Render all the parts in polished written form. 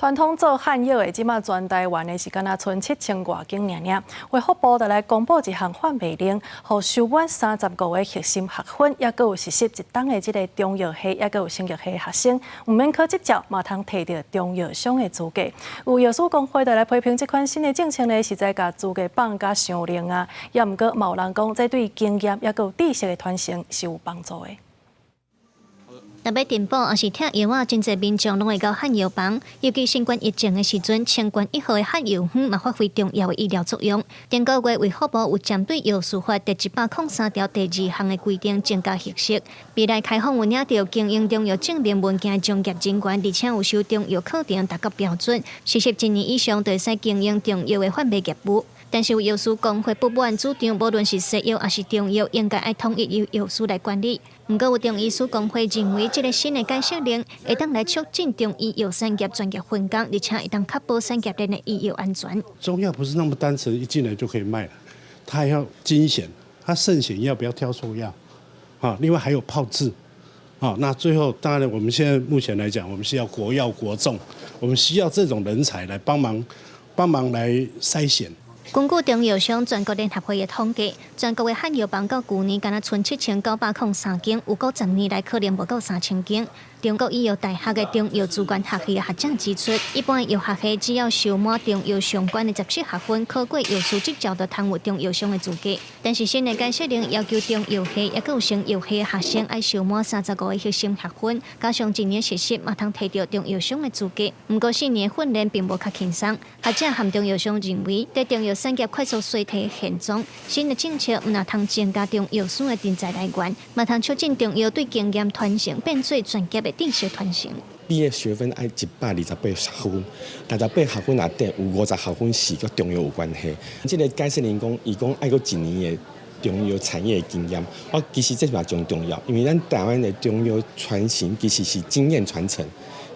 傳統做漢藥的，這馬全台灣的是敢若賰7000外間爾爾。衛福部就來公布一項販賣令，予修滿35個核心學分，抑閣有實習一冬的這个中藥系，抑閣有生藥系學生，毋免考執照，嘛通提著中藥商的資格。有藥師公會就來批評這款新的政策呢，實在共資格綁甲傷硬啊！抑毋過嘛有人講，這對經驗抑閣有知識的傳承是有幫助的。若欲訂補抑是拆藥仔，真濟民眾攏會到漢藥房。尤其新冠疫情的時陣，清冠一號的漢藥方嘛發揮重要的醫療作用。頂個月衛福部有針對藥師法第103條第二項的規定增加核實。未來開放有領著經營中藥證明文件的專業人員，而且有修中藥課程達到標準，實習一年以上就會使經營中藥的販賣業務。但是有藥師公會不滿，主張無論是西藥抑是中藥，應該愛統一由藥師來管理。毋過有中醫師公會認為，這个新的解釋令會當來促進中醫藥產業專業分工，而且會當確保產業鏈的醫藥安全。中藥不是那麼單純，一進來就可以賣了，它要精選，它慎選要不要挑錯藥，啊，另外還有炮製，啊，那最後當然我們現在目前來講，我們是要國藥國重，我們需要這種人才來幫忙，幫忙來篩選。根據中藥商全國聯合會的統計，全國的漢藥房到舊年敢若賰7903間，有過10年來可能無夠3000間。中國醫藥大學的中藥資源學系的學者指出，一般藥學系只要修滿中藥相關的17學分，考過藥師執照，就通有中藥商的資格。但是新的解釋令要求中藥系抑閣有生藥系的學生愛修滿35個核心學分，加上一年實習，嘛通提著中藥商的資格。毋過4年訓練並無較輕鬆。學者和中藥商認為，佇中藥產業快速衰退的現狀，新的政策毋但通增加中藥師的人才來源，嘛通促進中藥對經驗傳承變做專業的知識傳承。畢業學分愛128學分，28學分內底有50學分是佮中藥有關係。這个解釋令講，伊講愛閣一年的中藥產業的經驗，我其實這嘛真重要，因為咱台灣的中藥傳承其實是經驗傳承，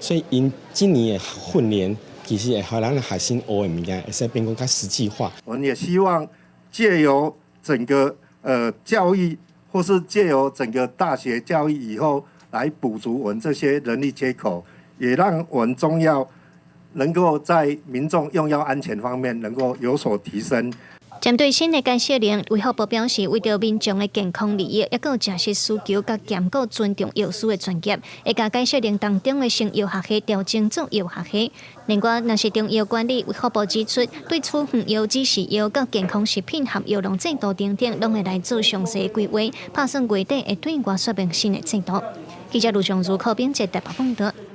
所以𪜶這年的訓練其實會予咱的學生學的物件會使變講較實際化。我們也希望借由整個教育，或是借由整個大學教育以後，來補足我們這些人力缺口，也讓我們中藥能夠在民眾用藥安全方面能夠有所提升。針對新的解釋令，衛福部表示，為著民眾的健康利益，抑閣有食食需求，佮兼顧尊重藥師的專業，會共解釋令當中的生藥學系調整做藥學系。另外，若是中藥管理，衛福部指出，對處方藥、指示藥、佮健康食品和藥農制度等等，攏會來做詳細規劃，拍算月底會對外說明新的制度。記者盧尚如、柯炳哲台北報導。